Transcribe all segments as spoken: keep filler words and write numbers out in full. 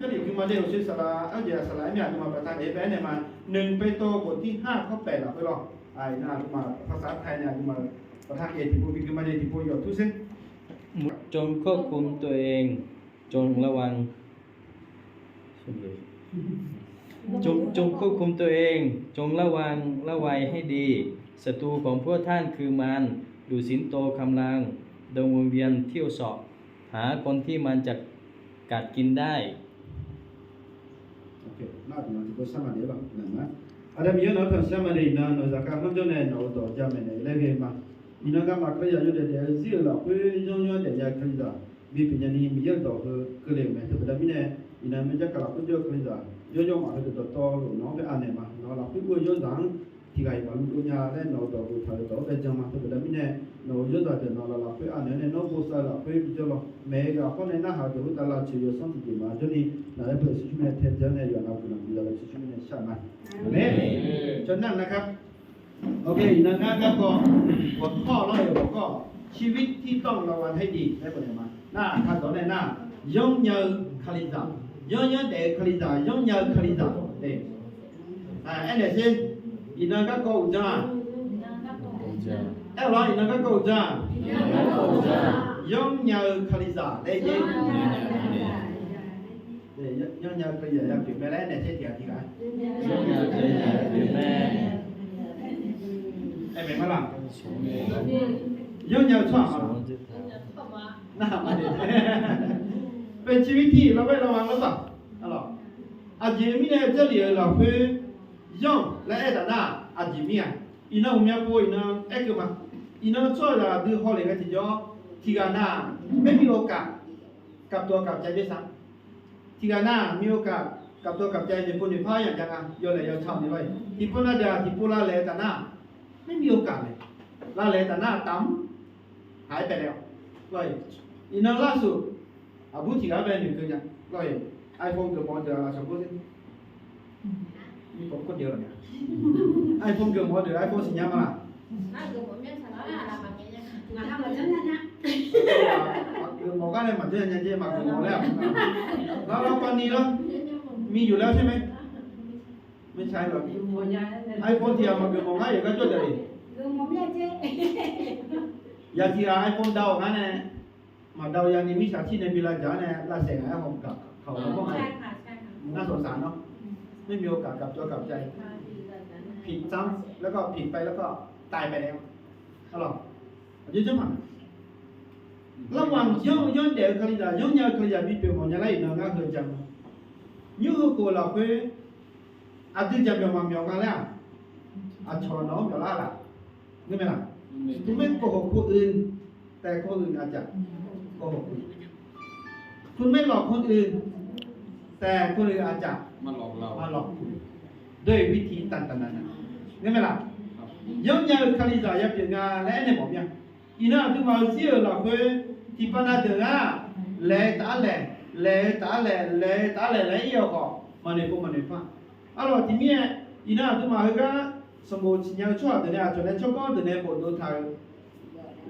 Jarlif guima de-euq saqlaq, arjeq saqlaq-aer mir aqduimaf baqda daef-aer bae-aer naeq ma, หนึ่ง เปโตร บทที่ห้า ข้อแปด lafkhoer lawr. Nar aqduimaf ภาษาไทย nae aqduimaf baqda daef tiqpov bi guima de tiqpov yawf tur sher. จงควบคุมตัวเอง จงระวัง จง จงควบคุมตัวเอง จงระวังระวัยให้ดี ศัตรูของพวกท่านคือมาร ดูสิงโตคำราม เดินวนเวียนเที่ยวเสาะหาคนที่มันจะกัดกินได้ Aqda Miqyaer nawq-anr tanqshar ma de iqnan, nawq-eu zaqkhav khanrjawr nae nawq-eu dawq jamaeq naeq laer ghae ma. Iqnan garma Kalizaq yawdaef daef-eu zir-euq lafkhoer yanr yanr daef nya-eu Kalizaq bipyeuf nyani Miqyaer-euq dawq heu keuvle-euq mae. Teubaqda mirnae, iqnan maerjarkaq lafkhoer jawr-eu Kalizaq yawr yawr maf heudeuq dawqtawvluf nawq-anr bae anaeq ma. Nawq-eu lafkhoer ur-eu yawrzaq-anr tiqghaq-iq maqlu dov nya laer nawq-eu dawq boftaq-euq dawq-anr bae jan ma. Teubaqda mirnae, nawq-eu yawrzaq deuq nawq-eu lafkhoer anaeq-awr nae nawr bosav-eu lafkhoer bijawr lawr. Maeq-eu ghaq hawr nae narhaq deuq khoertav lavcoeq yawsanr tiqjeq maqaer jawrni, naqlaer peuq-eu siqsur mirnae tae jan-awr nae yawqha-euq guiqlanq biza-eu siqsur mirnae shar ma. Aqmeq. Cawnar nar kar. โอเค iqnan ngar garkawv หัวข้อ lawr-euq หัวข้อ ชีวิตที่ต้องระวังให้ดี laer bawq naeq ma. Nar aqkar dawq nae nar, yanr nya-eu Kalizaq, yanr yanr daef-eu Kalizaq, yanr nya-eu Kalizaq. Aernaeq sher, iqnan garkawv uqdzan-aq, aer-awq lawr, iqnan garkawv uqdzan-aq, yanr nya-eu Kalizaq laer jer. Yanr nya-eu Kalizaq yapyeuf mae laer aernaeq sher tiqghaq tiqghaq. Aernaeq ma laq. Yanr nya-eu tsawrhaq ma laq. Nar ma de. เป็นชีวิตที่ระแวดระวังหรือเปล่า Aqjeq mirnae Jarlif-euq lafkhoer yanr-awq laer aer taf nar, aqjeq mir-aq, iqnan uqmya pov iqnan aerkeuv ma. Iqnan tsawrhaqzaq aqdui hawlef ngae tiqjawr, tiqghaq nar, ไม่มีโอกาสกลับตัวกลับใจด้วยซ้ำ Tiqghaq nar, มีโอกาสกลับตัวกลับใจ noeqpov noeqpar-aer yaq ja nga, yawlaeq yawtsaq ni lawr-iq. Tiqpov nar deuq-aq, tiqpov lavlaeq-eu taf nar, ไม่มีโอกาสเลย lavlaeq-eu taf nar, taf-mr haq-aer baenaeq-awq lawr-iq. Iqnan larsuq aqbur tiqghaq-anr bae noeqkeuv nya lawr-iq. iPhone geufmawf-eu deuq-aq lafsawq gor sher. iPhone geufmawf-eu deuq iPhone siqnya ma laq. Geufmawf gar nae maqjanr nya nya jeq maqgeufmawf laer-aq. Lar lar pavni lar, miqyuq laer-awr sher mae. Mirtsaq-aer iPhone tiq ghaq maqgeufmawf ngar yawqgar jawr deuq-iq. Yatiq ghaq iPhone dav-awq ngar nae, maqdav-eu yani mirtsaq tir nae bi lavdzaq-awr nae lavsaef ngaq-aer haw gaq kaq-awq lar mawr nga. Nar sawq saq nawr, ไม่มีโอกาสกลับตัวกลับใจ ผิดซ้ำแล้วก็ผิดไปแล้วก็ตายไปแล้ว Aqjeq janr ma. Larghaq yanr-eu yanr daef-eu Kalizaq, yanr nya-eu Kalizaq bipyeuf mawf nya laer iqnan ngar heu ja ma. Nymr heukhof lafkhoer aqdui jaqmyawf maqmyawf nga laer-aq, aqcawq nawq-anr myawf lar laq. Ngeur mae laq? คุณไม่โกหกคนอื่น แต่คนอื่นอาจจะโกหกคุณ คุณไม่หลอกคนอื่น แต่คนอื่นอาจจะมาหลอกคุณ ด้วยวิธีต่างๆนานา Ngeur mae laq? Yanr nya-eu Kalizaq yapyeuf nga laer aernaeq mawf mir-a. Iqnan aqduimaf-euq zir-euq lafkhoer tiqpav na deuq ngar laeq-eu taf-aer laeq, laeq-eu taf-aer laeq, laeq-eu taf-aer laeq laer ir-eu khawf, maqnoeq pov maqnoeq par. Arlawq tiqmir-aer, iqnan aqduimaf heugar sanqbof siqnya-eu tsawrhaq deuq nae aqcawq nae tsawrganr deuq nae bofdov taq-eu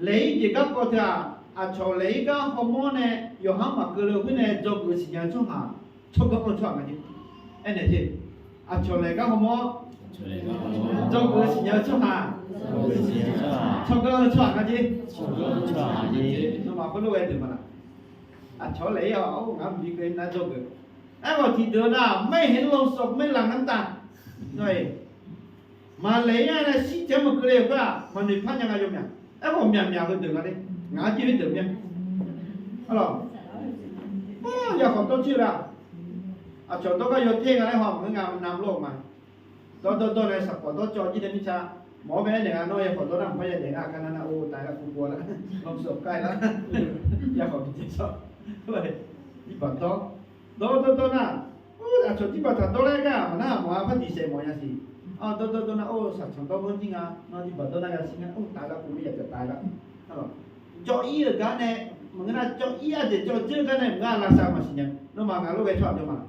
laeq-ir jeq garkawv teu-aq, aqcawq laeq-ir gar hawmawr nae yawqha-anr maqkeuv le khoer nae dzawgeuf siqnya-eu tsawrhaq tsawrganr-eu tsawrhaq nga jeq. Aernaeq jeq, aqcawq laeq gar hawmawr dzawgeuf siqnya-eu tsawrhaq tsawrganr-eu tsawrhaq nga jeq. Nawmaf khoerlof ghae deuq ma laq? Aqcawq laeq-ir-awq, ngaq-anr mqbi keuv nar dzawgeuf. Aerkhawf tiqdeuq nar, ไม่เห็นโลงศพ ไม่หลั่งน้ำตา Maqlaeq-ir-a nae shir taef-aer maqkeuv le-euq khoer-aq, maqnoeq par nya nga yawmyaq. Aerkhawf myaqmyaq heudeuq nga le, ngaq-anr jir heudeuq mir-a. Arlawq, yakhawf dawr jir-eu la, aqcawq dawr gar yaw ter nga laer haw maqngeur nga, nav lor-eu ma. Dawrdawr dawr nae saqkawq dawr cawv jir nae mirtsa mawf-awr bae-aer naeq nga, nawr yakhawf dawr nar maqpar ya daef nar, aqkar nar nar-or, taf-aer lar, kuv kuv-a lar, lamsawq kar-aer lar, yakhawf bi jaeq sawr, jirbaq dawr, dawrdawr dawr nar, aqcawq jirbaq taq dawr laer gar maqnar mawf-a, par diq saef mawf nya siq. Dawrdawr dawr nar, or, saqcanq dawr manr jir nga, nawr jirbaq dawr nar yashir nga, or, taf-aer lar, kuv mir ya cawv taf-aer lar. Cawv-ir-euq gar nae, maqngeur nar cawv-ir-a jeq cawv dzeur-eu gar nae maqngeur-a, lavsav maqsiq nya. Nawmaf ngaq lof ghae tsawrhaq jawr ma laq?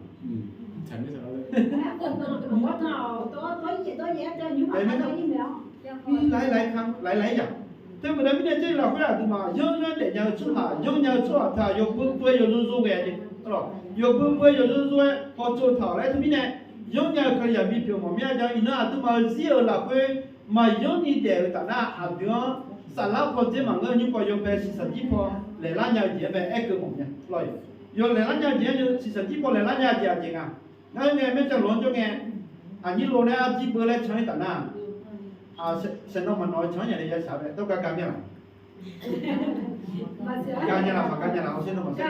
Laer laer-ir yaq. Teubaqda mirnae Jarlif lafkhoer aqduimaf yanr yanr daef nya-eu tsawrhaq, yanr nya-eu tsawrhaq teu-aq, yawbui bui-aer yawzor zor ghae-a jeq. Yawqbui bui-aer yawqzov zov-aer hawtsov taq-awq laer teumirnae, yanrnya-eu Kalizaq bipyeuf mawf mir-a jan iqnan aqduimaf-euq zir-euq lafkhoer maqyanr ni daef-euq taf nar, aqdui-anr saflar pawdzer maqngeur-eu nymr paw yawbae shiqshaq jir paw laeqlar nya-eu jeq-anr bae aerkeuv mawf nya. Yawlaeq lar nya-eu jeq-anr, shiqshaq jir paw laeqlar nya-eu jeq aqjeq nga. Ngar-eu ngae maerjan lof-anr jawr ngae, aqnyir lo nae arjir beu laer can-ir taf nar, saeqnawv maqnawq-eu can-ir nya nae yashaq bae dawrgar gar mir-a laq. Gar nya laf, maqgar nya laf, hawsher nawmaf sher.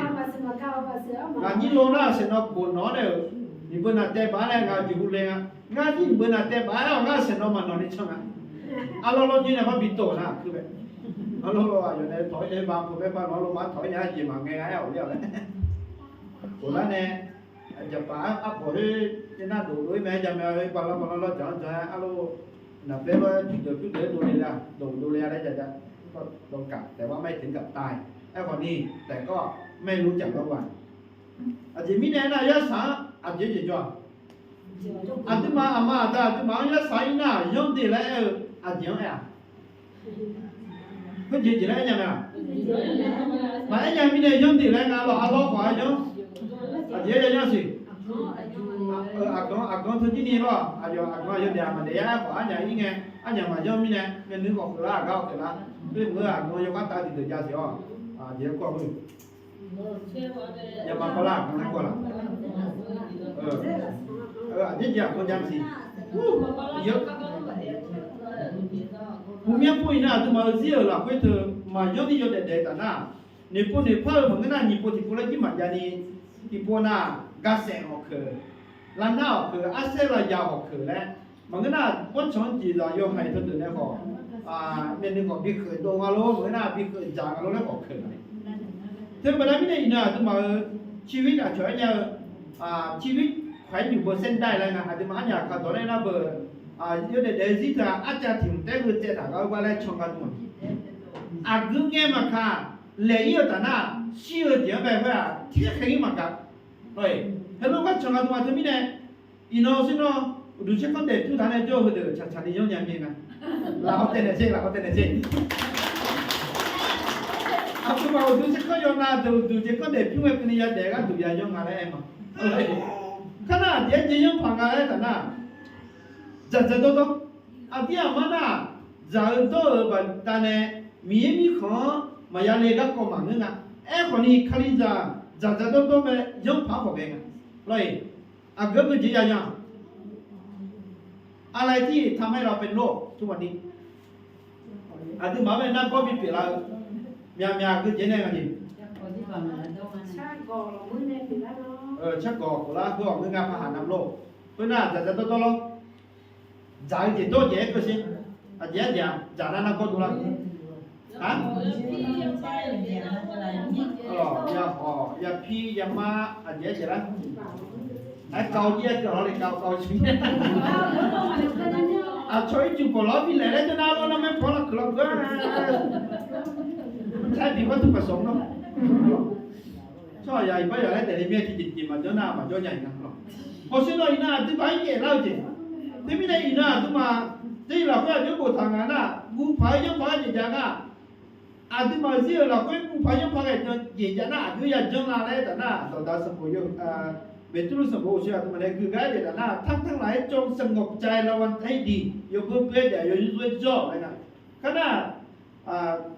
Ngaq nyir lo nar saeqnawv bof nawq-anr nae-euq, nyiq beu naq taev baf-aer nae ngaq jeqhu le nga. Ngar jir nyiq beu naq taev baf-aer-awq, ngar saeqnawv maqnawq ni can nga. Arlawr lawr nyoer nae mar bi tov-euq nar aqkuir bae. Arlawr lawr aqyawf nae tawq-ir nae ba peuq bae ba lawr lawr ma tawq-ir nya-a jeq maqngae nga-aer-awq ler-awq laer. Khof lar nae, aqjaqpaf arbawq khoer nar dov dov-ir mae-aer ja mae-a, ba lawr ba lawr lawr jaq-anr jan-aer arlawr, naqbaer lawr-aer pyurdeuq pyurdeuq-aer dovle-a, dov dovle-a laer ja ja. Dawqkaq taef-aer mar-aer teuq gaq tae. Aerkhawf ni taef kawr-aq, maer lur jaq lawr gaq. Aqjeq mirnae aernar, yarsaq-anr aqjeq-aer jeq jawr-aq, aqduimaf aqma aqda aqduimaf-anr yarsaq-ir nar-aq, yanr de laer aer-eu aqjeq-anr aer-aq, khoerjeq jeq laer aer nya mae-aq. Maqaer nya mirnae yanr de laer nga lawq, arlawr khawf-anr yanr. Aqjeq-aer ya yanr siq. Aqganq aqganq teu jir ni lawr, aqyawf aqganq aqyawf daef-aq maqdaef-a, aerkhawf arnyaf ir ngae, arnyaf maqyanr mirnae myavnuiv khawf keuv lar aqgar-awr keuv lar. Khoer meuq-eu aqganq yawkhav tav tiqdeuq ja siq-awr, aqjeq-aer kawr-eu yama kawr lar aqganq laer kawr laf. Aqjeq jeq aqganq ja siq. Bumyanr pov iqnan aqduimaf-euq zir-euq lafkhoer teu maqyanr ni yawdaef daef taf nar, noeqpov noeqpar-eu maqngeur nar, nyiq pov tiqpov laer jir maqjav ni, tiqpov nar, garsaef hawq keuq, lavnar hawq keuq, arsaer lavya hawq keuq laer, maqngeur nar, bawrtsanq-anr jeqzaq yawhaiq teudeuq nae khawf, myavnuiv khawf bi kheuf dov nga lor, maqngeur nar bi kheuf dzaq nga lor laer khawf keuq nga. Teubaqda mirnae iqnan aqduimaf-euq ชีวิต aqcawq-aer nya-eu ชีวิต ขวัญอยู่บนเส้นได้ laer nga, aqduimaf arnyaf kaq dawq laer nar beu, yawdaef daef-eu zir teu-aq, arcav tiq hmq taef-aer heu tsaev taq gar-eu gar laer can gar dm-aq. Aqgeu ngae maqkaq, laeq-ir-eu taf nar, shir-eu jeq-anr bae khoer-aq, tirkhaeq-ir maqgaq. Heulof gar can gar dm-aq teumirnae, iqnan shir nawr uqduq tserkanr daef pyur taq nae jawr-eu heudeuq tsaqtsaq ni yanr nya mir nga. Lafkhoer taev naeq sher, lafkhoer taev naeq sher. Aqduimaf uqduq tserkanr yawnav deuq uqduq tserkanr daef pyur ngae keuvni yadaef gharduq ya yanr nga laer aer ma. Kar nar aqjeq-aer jeq yanr paq nga laer taf nar, dzaqdzaq dawrdawr. Aqdir aqmar nar, dzaq-eu dawr-euq baqdanae Miqyaer mirkhanq-anr maqya le garkawv maqngeur nga. Aerkhawf ni Kalizaq dzaqdzaq dawrdawr mae, yanr paq-aer khawf bae nga. Lawr-iq, aqgeu geujeq ya yanr-aq, aqlaiq tir taqmae laf pyeuf lor-aq, tmr maqni. Aqduimaf-anr bae nargawr bipyeuf lar-eu, myaqmyaq geujeq nae nga jeq. Cargawq khof lar heu-awq ngeur nga paq haq nam lor. Khoernar dzaqdzaq dawrdawr lor. Dzaq-eu jeq dawr jeq-aer keuv sher. Aqjeq-aer jeq-aq, dzaq nar nargawr dovlar. Aq, ya hawq ya pir ya mar aqjeq-aer jeq lar. Aer kav jir-aer keuv lawr le kav kav jir. Aqcawq ircuf pawq lawr bi laeq laer janr nar lawr nar maer pawq lawr keuq lawr keuv-a. Taer bi par tu paq sawq-anr nawr. Tsawrhaqzaq iqbax yaq laer daefle mir-aer tiqjeq tiqjeq maqjanr nar maqjawr nya iqnan lawr. Hawsher nawr iqnan aqduimaf-anr yaef lar-eu jeq. Teumirnae iqnan aqduimaf, Jarlif lafkhoer aqjox boftaq nga nar, guv paq-aer yanr paq-aer jeq jav nga. Aqduimaf zir-euq lafkhoer guv paq-aer yanr paq ghae jan jeq jav nar aqjox yajanr la laer taf nar, Dawqdaq sanqbof yawhuiq, Beqtuvluv sanqbof uqshoe aqduimaf nae gui gar-aer daef taf nar, ทั้งๆ หลายจงสงบใจ ระวังให้ดี yawbui bui-aer daef yawzir zor-aer jawr-awq laer nga. Kar nar,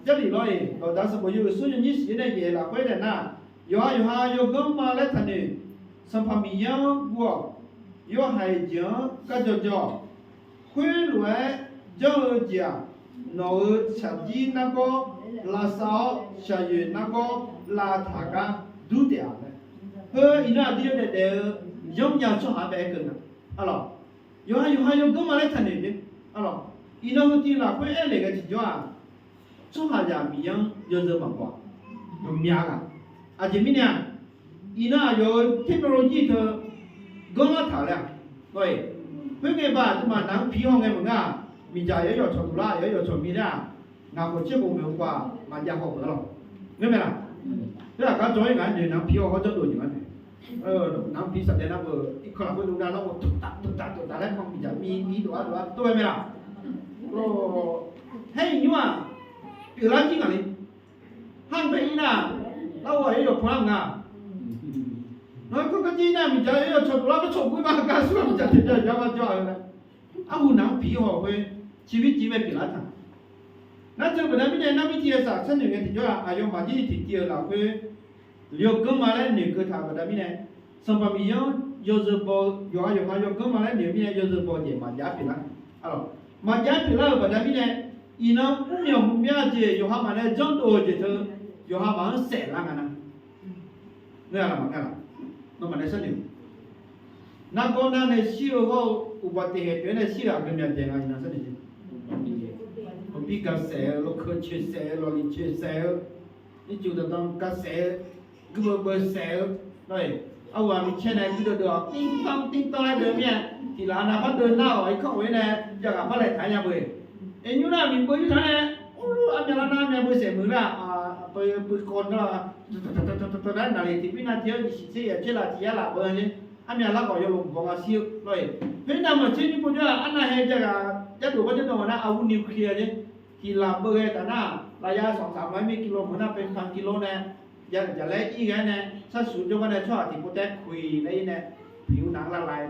Jarlif lawr-iq Dawqdaq sanqbof yawhuiq smr yawnyir shif-aer nae yaef lafkhoer daef nar, yawqha yawqha yawganr ma laer taqnoeq, Sanqpaq Miqyaer-anr guv-awq. Yawhaiq jeq-anr garjaw jaw-awq. Khoerlof-aer janr-eu jeq-aq, nawq-euq shaqjir nargawr lavsav-awr, shaqyoeq nargawr lavtaq gar dur taef-a laer. Heu iqnan aqdui yawdaef daef-eu yanr nya-eu tsawrhaq-anr bae-aer keuv nga. Arlawq, yawqha yawqha yawganr ma laer taqnoeq jeq. Arlawq, iqnan heu tiv lafkhoer aer le ghae tiqjawr-aq, tsawrhaqzaq Miqyaer-anr yawzeu maqbaw-a, maqmya ghaq. Aqjeq mirnae-aq, iqnan aqyawf-euq technology teu ganr lar taq-euq laer-aq, khoerngae ba aqduimaf naq-anr pi haw ngae maqngeur-aq, miqdzaq yawr yawqcawq duq lar yawr yawqcawq mir laer-aq, ngaq khof tser khof maeq-eu khof-aq maqjav haw-euq lawq. Ngeurmae laq? Teu aqgar jawr-ir ngaq-anr noeq naq-anr pi haw hawr janr dov jeq ngar noeq. Naq-anr pi saqdaev nar beu irkanq lafkhoer dov nar lawr khof tuqtaf tuqtaf tuqtaf laer kan miqdzaq mi mi dov-ar dov-ar tov-aer mae laq? Haer-iq nymr-aq, pyeuflar jir ngaq le. Har-anr bae-ir nar, larghov aqyawf yawqpan lar nga. Heu kawr garjir nar miqdzaq-eu yawcawq dovlar garcawq bur-ir ma, gar sur-aq miqdzaq tiqbyan jar ma jawr-a-eu nae, arhu naq-anr piq hawq khoer, ciqbir civ bae pyeuflar taq. Nar teu baqda mirnae nar mir tiq ghaq saq sharnoeq ngae tiqjawr-aq, aqyawfmaf jir ni tiqtiv-euq lafkhoer yawganr ma laer noeqkeuv taq-euq baqda mirnae, Sanqpaq Miqyaer-anr yawzeu baw-eu yawqha yawqha yawganr ma laer noeq-eu mirnae yawzeu baw-eu jeq maqjav pyeuflar. Maqjav pyeuflar-euq baqda mirnae, iqnan mrmyawq hmq mya jeq yawqha maf nae janrdov-eu jeq teu, yawqha maf-anr saef lar nga nar. Ngeur-a laq maqngeur-a laq? Nawmaf nae sharnoeq. Nargawr nar nae shir-eu hawr-eu uqbaf taef haeq pyeuf-aer nae shir-euq aqgeu myaq daeq nga iqnan sharnoeq jeq. Uqbir gaq saef-eu, lawkeuv coeq saef-eu, lawqliq coeq saef-eu, ircuf danqdan gaq saef-eu, guirdeuv beuv saef-eu, lawr-eq, arghaq micaer nae guirdeuv deuv-awq, tirtanr tirtanr laer deuv mir-aer, tiq laf nav par deuv nar-awq, irkanr of-ir nae jav ghaq par laeq taq-aer nya beu-eq. Eqnymr nar miq beuv yur taq-aer nae, urlur armyav lar nar armyav beuv saef muiq lar-aq, beuv kawv nar-aq, tawv nar naqliq tiq mir nav tiq-awr nyiq siq tser yaeq tser laf tiq yar laf beuv-a jer. Armyav lar khawf yawlof bawq nga shir-eu lawr-eq. Khoernav maqtser nymr povjawr-aq, arnav hae jav ghaq jardov par jardov nga nar arhu nuclear jer. Tiq laf beuv ghae taf nar, lafyar sanqsaq mar mir kilo meuq nar paeqpanq kilo nae, jaqlaer ir ghae nae, sharsuq jawrgar nae tsawrhaq tiqpov taer kuiq laer ir nae, piq-eu nav-anr lar lai.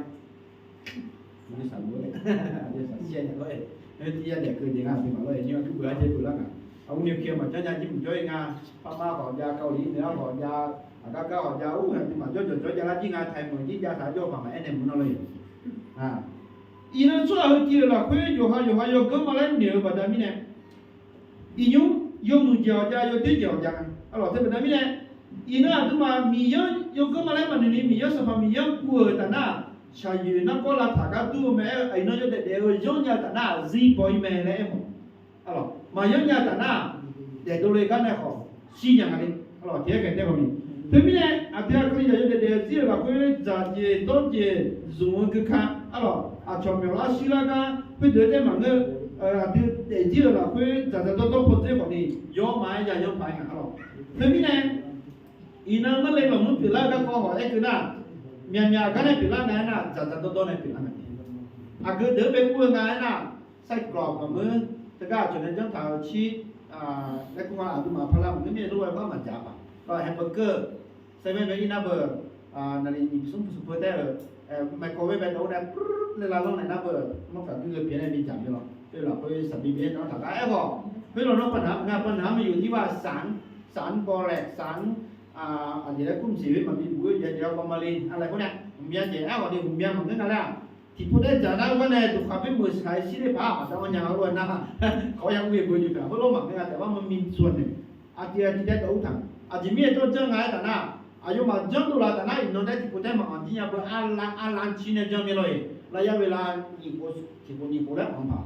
Aqyawf saqsiq-aer naeq lawr-eq, tiv yadaef keuv jeq nga aqduimaf lawr-eq, nymr-anr guirdeuv-aer jeq beuv lar nga. Arhu nuclear maqjanr nya jir mq jawr-ir nga. Parma khawf jav, Kali nuiar khawf jav, aqgar gar khawf jav, ur aqduimaf jawrjawq jawr javlar jir nga, taiq meuq jir jav taq jawr paq maqaer nae meuq nar lawr-eq. Iqnan tsawrhaq heu tiv-euq lafkhoer yawqha yawqha yawganr ma laer noeq-eu baqda mirnae, iqnymr yawmuiq jeq-awq jav, yawdoer jeq-awq jav nga. Arlawq teu baqda mirnae, iqnan aqduimaf Miqyaer-anr yawganr ma laer maqnoeq ni Miqyaer Sanqpaq Miqyaer-anr guv-euq taf nar, shaqyoeq nargawr lavtaq gar dur-eu mae-aer, iqnan yawdaef daef-eu yanrnya-eu taf nar zir baw-ir mae laer aermawf. Arlawq maqyanr nya-eu taf nar, daefdov le gar nae khawf shir nya nga le. Arlawq tiq aer khaeq tae khawf ni, teumirnae aqdui-aq Kalizaq yawdaef daef-eu zir-euq lafkhoer dzaqjeq dawrjeq zmq-eu keuka, arlawq aqcawq myawq lar shir lar gar khoerdeuq-aer tae maqngeur. Aqdui daefzir-euq lafkhoer dzaqdzaq dawrdawr pawdzer khawf ni yawr ma-aer ya yanr paq-aer nga. Arlawq teumirnae, iqnan marle maqmur pyeuflar-eu garkawv khawf aer keuv nar, myaqmyaq gar nae pyeuflar nga aernar, dzaqdzaq dawrdawr nae pyeuflar nga. Aqgeu deuq-anr bae ur-eu nga aernar, ไส้กรอก maqngeur, teugar aqcawq nae janr taq-euq cir, laer kur nga aqduimaf pala maqngeur mirnae lof-aer bar maqdzaq paq. Lawr hamburger, เซเว่น bae ir nar beuq, naqli nyiq smr puq smq peu taer-euq, microwave bae dov-awr nae pur laer lavlanr naeq nar beuq, mawrkaq guiqghae pyaeq nae bidzaq mae lawr. Khoer lafkhoer saqbi bi-aer nar taq gar aerkhawf, khoerlof-aer panav nga, panav maqyuf tirbar saq-anr, saq-anr baw laeq saq-anr, aqjeq laer kur mqsiq khoer maqbi buq-ir jav jav-awr baw male, aqlaeq khoer nae hmqmya jeq aerkhawf ni hmqmya maqngeur nga laer-aq, tiqpov taer dzaq nar gar nae duqkhaq bi meuq shaq-aer shir ler paq-aer maqdar-awr nya-eu lof-aer nar, kawq-awr ya mr-ir beu jeq pyeuf khoerlof maqngeur nga taef-aer marmi tsuq-a nae, aqjeq aqjeq tae dawq ur taq, aqjeq mirnae tawr janr nga aer taf nar, aqyawfmaf janrdov laf taf nar iqnan taef-aer tiqpov taer maqanq jir nya beu, arlav arlav cir nae janr mae lawr-eq, lafyar beqla nyiq khof tiq khof nyiq khof laer anq paq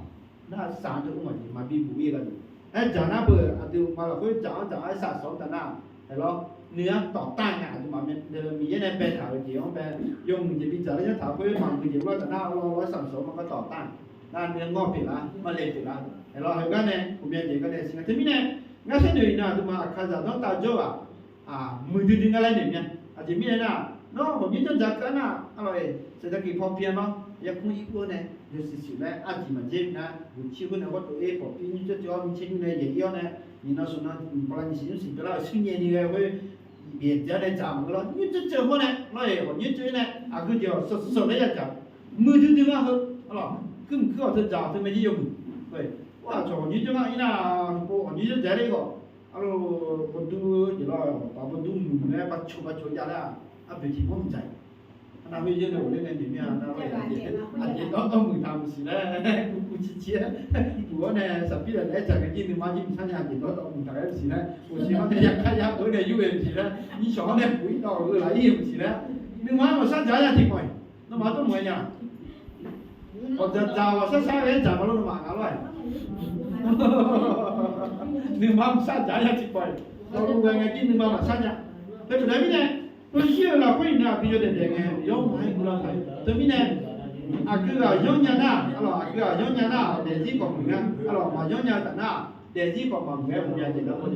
nar saq-anr teu ur maqjeq maqbi buq-ir gharduq. Aer dzaq nar beuq aqdui ma lafkhoer dzaq-anr dzaq-aer saq sawq-anr taf nar, aerlawr nuiar tawq tanr nga aqduimaf Miqyaer nae baetaq-euq jeq-anr bae, yawmuiq jeq bidzaq laer yanr taq khoer maqmuiq jeq lar taf nar, lawr lawr saq sawq-anr ma gar tawq tanr. Nar nuiar ngawr pyeuflar, marle pyeuflar. Aerlawr heugar nae ghawqmya jeq gar nae siq nga teumirnae, ngar sharnoeq iqnan aqduimaf Aqkaqzaq danrtav jawr-aq, muiqdui dui ngar laer noeq mya. Aqjeq mirnae nar, nawr ghawqnyoer janrdzaq keuv-a nar, arlawq-eq, เศรษฐกิจพอเพียง nawr yarkmr ir ur-awr nae yawsiq siq laer arjiq maqjer nar, guqcir khoer nae ghawrdov-ir pawqpir nymr cawv cawv-awr micaer nymr nae yaeq-ir-awr nae, iqnan smq nan nyiq pawqlav nyiq siq nymr siq byanlar-euq shuir nyae ni ghae khoer, byaeq bya nae dzaq maqngeur lawr, nymr cawv cawv khoer nae lawr-eq, ghawqnyoer cawv-ir nae aqgeu jeq-awq sawq sawq laer ya dzaq. Muiqdui dui ngar heu, arlawq kuir mq kuir-awq teu dzaq-awq teu mae jir yawmuiq. Aqcawq ghawqnyoer cawv ngar-ir nar, ghawqnyoer cawv dzaq ler khawf, arlawq bawdur jeq lawr, bawdur muiq-aer bacawq bacawq jav lar-aq, arpoeq tiq mawr mqdzaq. Arnav khoer yeur nae ghofler nae noeq mir-a nar, aqjeq dawrdawr muiq taq maqsiq laer, kuv kuv civ civ-aer, kuv-awr nae saqbir laer dzaq ghae jir nuima jir mqsar nya, aqjeq dawrdawr muiq taq ghae maqsiq laer, uqsiq-anr nae yakar ya-eu nae yur-eu maqsiq laer, nishawq-anr nae buq-ir dawv-eu laf-ir-eu maqsiq laer, nuima-anr maqshar dzaq-aer ya tiqkawv-iq, nawmaf-anr tawr mawf-aer nya. Awqdzaq dzaq-awq shar shar ghae-aer dzaq ma lor nawmaf nga lor-aq. Nuima maqshar dzaq-aer ya tiqkawv-iq, dawqluf ghae ngae jir nuima maqshar nya. Teu baqda mirnae, heuzir-euq lafkhoer iqnan aqdui yawdaef daef ngae yawr ma-aer guv lar paq-iq. Teumirnae, aqgeu ghaq yanrnya nar, arlawq aqgeu ghaq yanrnya nar daefzir khawf muiq nga, arlawq maqyanrnya taf nar daefzir khawf maqmuiq-aer ghawqmya jeq lar-awr.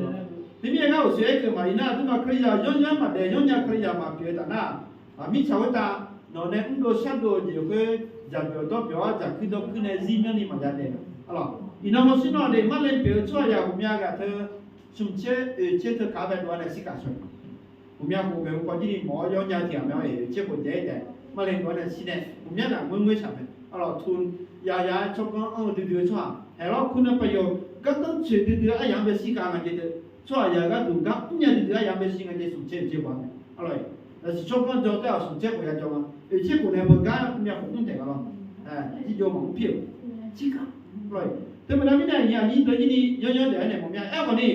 Teumirnae ngar uqshoe-aer keuv ma iqnan aqduimaf Kalizaq yanrnya maqdaef yanrnya Kalizaq maqpyeuf-eu taf nar, mirtsaq khoertav nawq nae mrdov shardov-eu jeq khoer dzaqbyawq dawrbyawq-awr dzaqkuir dawrkuir nae zir myanrni maqya daef. Arlawq iqnan hawshuir nawq deuq marle pyeuf-eu tsawrhaq yaq ghawqmya ghaq teu smq tser oeq tser teu kaq-anr bae dov-a nae shirkaq shawq-iq. Ghawqmya khof maeqhu paw jir ni mawf-awr yawnya tiq ghaq mae-awr, oeq tser khof dzaeq-aer taef, marle dov-aer nae shir nae ghawqmyanr ghaq ngoer ngoer shaq mae. Arlawq, tu yaya tsawrganr anr-eu duidui-eu tsawrhaq, haeq lawr kur nae pavyawq gardanr tsoeq duidui aryamq-anr bae shir khav nga jeq deuq, tsawrhaq yaq gharduq gar mrnya duidui aryamq-anr bae shir nga jeq, smq tser oeq tser khof-a mae. Arlawq, smq tsawrganr jawr taef-aq smq tser khof ya jawr nga, oeq tser khof nae beugar myav khof mr taef nga lawr. Jirjov maqmr pir-euq. Arlawq, teu baqda mirnae aqnyir deuq jir ni yawnyawr daef-aer nae mawf mya. Aerkhawf ni,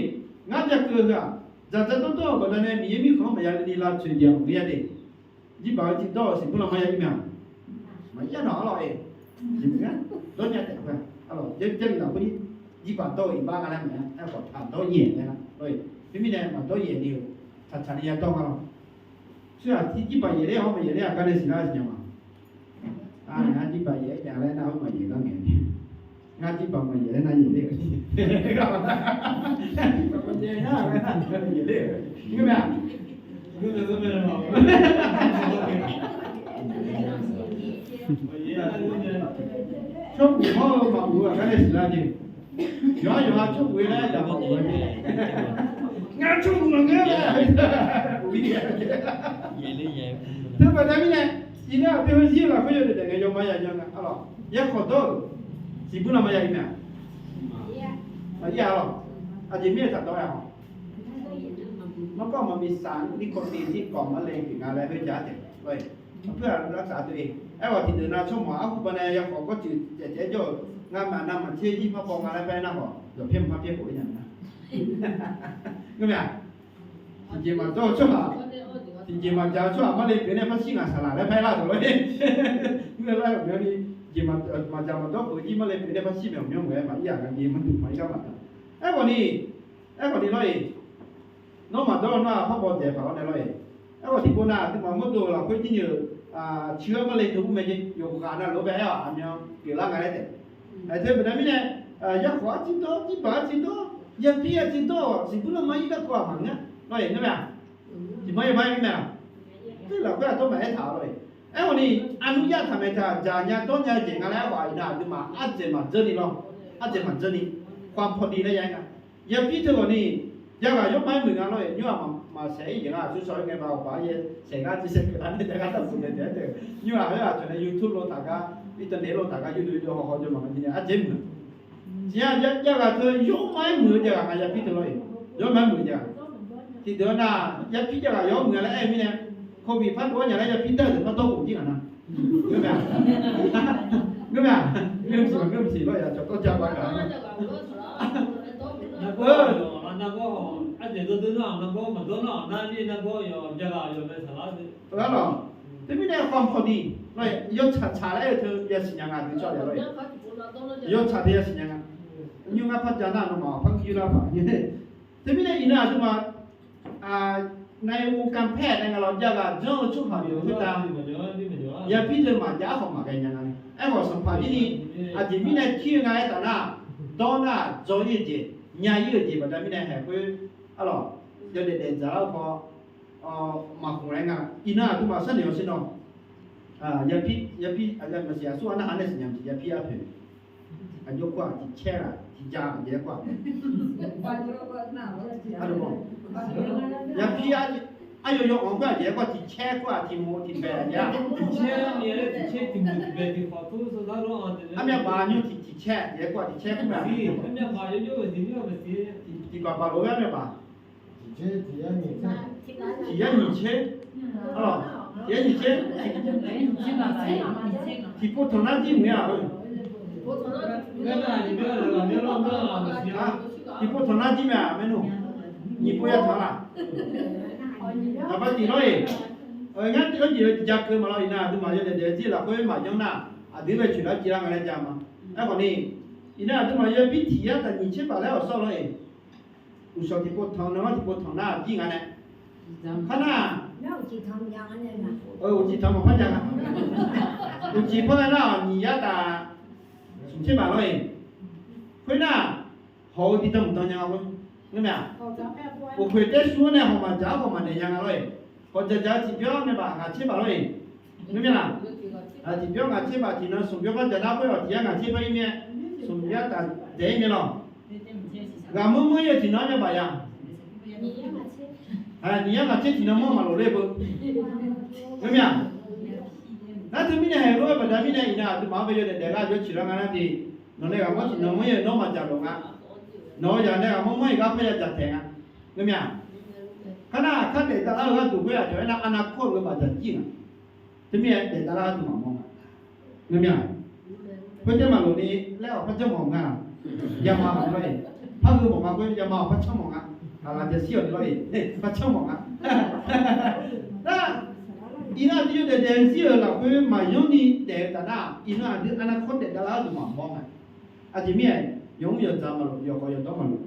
ngar jakeuv-eu heu-aq, dzaqdzaq dawrdawr-euq baqdanae Miqyaer mirkhanq-anr maqya ni lavtsoeq jeq-aq maqngeur-a de. Jirbaq-eu tiq dawr-euq siqbur lanma ya ir mae-aq, maqya nawq arlawq-e. Dawrnya taef-a. Arlawq, Jarlif lafkhoer jirbaq dawr-eu iqbax nga laer maqya. Aerkhawf taq dawr yaeq laer nar, teumirnae maqdawr yaeq ni-euq tsaqtsaq ni ya dawr nga lawr. Tser-aq, jirbaq yaeq ler-awr maqyaeq ler-aq gar nae siqlar siqnya ma. Ngar jirbaq yaeq-aer jav laer nar-eu maqyaeq lar ngae. Ngar jirbaq maqyaeq laer nar yaeq ler-eu. Yaeq ler-eu. Ngeur mae-aq? Tsawrkuf hawr-eu maqmuiq-eu aqgar nae siqlar jeq. Yawqha yawqha tsawrkuf-aer laer daq maqmuiq-a jeq. Ngar tsawrkuf maqngeur-a. Teu baqda mirnae, iqnan aqdui heuzir-eu lafkhoer yawdaef daef ngae yawma ya nya nga arlawq. Yarkhawf dawr-euq siqbur lanma ya ir mae-aq, maqir-a arlawq. Aqjeq mirnae taq dawr-a haw. Markawr maqmiq saq ni kawv tiq jir kawv marle pyeuf nga laer khoerjav taef lawr-e. Aqpoer-aq lavsaf deuq-e. Aerkhawf tiqdeuq nav tsawrmawq arhu banae yakhawf gawrtsuif caev caev jawr-euq ngamaf navmaqtser jir par baw nga laer paer nar khawf, dawqpyaer maqpar pyaer khof-aer nya nar. Ngeur mae-aq? Tiqjeq maqdawr-eu tsawrhaq, tiqjeq maqdzaq-eu tsawrhaq marle pyeuf nae par shir ngaq saqlaq laer paer lar dawq lawr-e. Ngeur lar-eu myanr ni, jeq maqdzaq maqdawr khof jir marle pyeuf nae par shir maeq ghawqmyanr maqaer maqir-aq, ngar jeq maqduq paq-ir gar maqtaq. Aerkhawf ni, aerkhawf ni lawr-e. Nawr maqdawr-eu nar-aq, par baw dzaeq paq-awr nae lawr-e. Aerkhawf tiqpov nav aqduimaf mawrdo-euq lafkhoer jir ni-euq, ciq-eu marle teu ur mae jeq, yawqghaq navluf-anr bae aer-awq aqmyan pyeuflar nga laer taef. Aqteu baqda mirnae, yarkhawf arjir dawr, jirbaq arjir dawr, yapir arjir dawr-awq, siqbur lanma ir garkawv-aq maqngeur lawr-e, ngeur mae-aq? Tiqmanr yawbar-aer mir mae-aq? Teu lafkhoer aqdawr maqaer taq lawr-e. Aerkhawf ni, arnur yar taq mae taq, dzaqnya dawrnya-eu jeq nga laer aerkhawf iqnan aqduimaf ardzaeq maqdzeur ni lawr, ardzaeq maqdzeur ni, ความพอดี laer ya-aer nga. Yapir teughawq ni, yaghaq yawr ma-aer muiq nga lawr-e, nymr-aq maqsaef-ir jeq nga, aqsur shawr-ir ngae ba awqpaq-aer yaer saeq gar tser saeq keuv lar nae jav gar taq buq nae daef-aer taef. Nymr-aq khoer-aq cawq nae YouTube lo taq gar, internet lo taq gar yurdov yurdov hawhaw jawr maqngeur jeq nae ardzaeq muiq. Tiq ya, yaghaq teu yawr ma-aer muiq-eu jaghaq nga yapir teu lawr-e. Yawr ma-aer muiq-eu jaghaq. Tiqdeuq-a nar, yapir jaghaq yawr muiq-a laer aer-eu mirnae, โควิด par dov-awr nya laer yapir dar-euq deuq par dawr khof jir ngaq nar. Ngeur mae-aq? Ngeur mae-aq? Ngeur maqsiq maqngeur maqsiq lawr-e, aqcawq dawr ja ba gaq-a. Nargawr, nargawr, ardzaeq dawrdeur nar-aq nargawr maqdawr nar-aq nar mir nargawr yawq jaghaq yawq mae saqlar-eu. Teumirnae ความพอดี lawr-e, yawtsaq tsaq laer-eu teu yasiq nya nga dui tsawrhaq lawr-e. Yawtsaq teu yasiq nya nga. Nymr ngar par ja nar nawmaf par yur lar paq. Teumirnae iqnan aqduimaf ในวงการแพทย์ nae nga lawr jav ghaq janr-eu tsawrhaq yawq khoertav yapir teu maqjav khawf maqghae nya nga. Aerkhawf sanqpaq jir ni aqjeq mirnae tir-eu nga aertaq nar, dawr nar-aq dzaw-ir-eu jeq, nya-ir-euq jeq baqda mirnae haeq khoer arlawq yawdaef daef dzaq lar-eu paw maqkhmq laer nga. Iqnan aqduimaf sharnoeq-awq sher nawq. Yapir, yapir, maqsiq aqsur-a narhaq nae siqnya maqsiq yapir arpoeq. Aqjox kur-aq tiqcaer-aq tiqjav aqjeq aer kur-aq. Yapir aryawyaw anq-anr khoer aqjeq aer kur-aq tiqcaer kur-aq tiqmoq tiqbaeq aqjeq-a. Armyav baq nymr tiqcaer aqjeq aer kur-aq tiqcaer kur mae. Tiqbaq baq lof-aer armyav baq. Tiq yar nyiq tser. Tiq yar nyiq tser. Tiqpov tanq nar jir muiq-a. Tiqpov tanq nar jir mae-aq maernmr. Nyiq pov ya tanq laf. Aqbaq tiq lawr-e. Ngar tiq lawr jeq-eu tiq ja keuv maqlawr iqnan aqduimaf yawdaef daef-eu jir lafkhoer maqjanr nar, aqdui bae coeq lar jiv lar nga laer ja ma. Aerkhawf ni, iqnan aqduimaf yapir tiq yar taq nyiq tser baq laer awq sawr lawr-e. Uqshawq tiqpov tanq-eu nan-anr tiqpov tanq nar jir nga nae. Par nar, uqcif tanq maqpar ja nga. Uqcif par nar-aq nyiq yar taq smq tser baq lawr-e. Khoernar, hawq-eu diqdan mqdan nya nga khoer. Ngeur mae-aq? Uqkhoeq taer shu-anr nae hawq maqdzaq-awr hawq maqdaef nya nga lawr-e. Hawq dzaqdzaq-eu tiqbyan mae baq ngaq tser baq lawr-e. Ngeur mae laq? Tiqbyan ngaq tser baq tiqnan smq byan par dzaq nar khoer-awq tiq yar ngaq tser par ir mae. Smq yar taf daef ir mae lawq. Ghaq mur mur-ir-eu tiqnan-anr mae baq ya. Aqnyir yar ngaq tser tiqnan manr maqlof ler beu. Ngeurmya. Nar teumirnae haeq lof-aer baqda mirnae iqnan aqduimaf-anr bae yawdaef daef gar jawr ciq lar nga nar de. Nawq nae ghaq mawr tiqnan manr-ir-eu nawr maqdzaq dawq nga. Nawq-eu zaq nae ghaq mawr manr-iq gar parya dzaq taeq nga. Ngeurmya. Kar nar aqkar daef davlar-eu gharduq khoer aqcawq aernar arnav kawr-eu maqdzaq jir nga. Teumirnae daef davlar gharduq maqmawr nga. Ngeurmya. Khoertae maqlof ni laer-awq par janr mawf nga. Yama mawf lar-iq. Par heu mawf nga khoer yama-awq par canr mawf nga. Aqlaf jashir-awq ni lar-iq. Par canr mawf nga. Nar, iqnan aqdui yawdaef daef-eu zir-euq lafkhoer maqyanr ni daef-eu taf nar, iqnan aqdui arnav kawr daef davlar gharduq maqmawr nga. Aqjeq mirnae, yawmr yawdzaq maqlof, yawqkhawf yawdawr maqlof.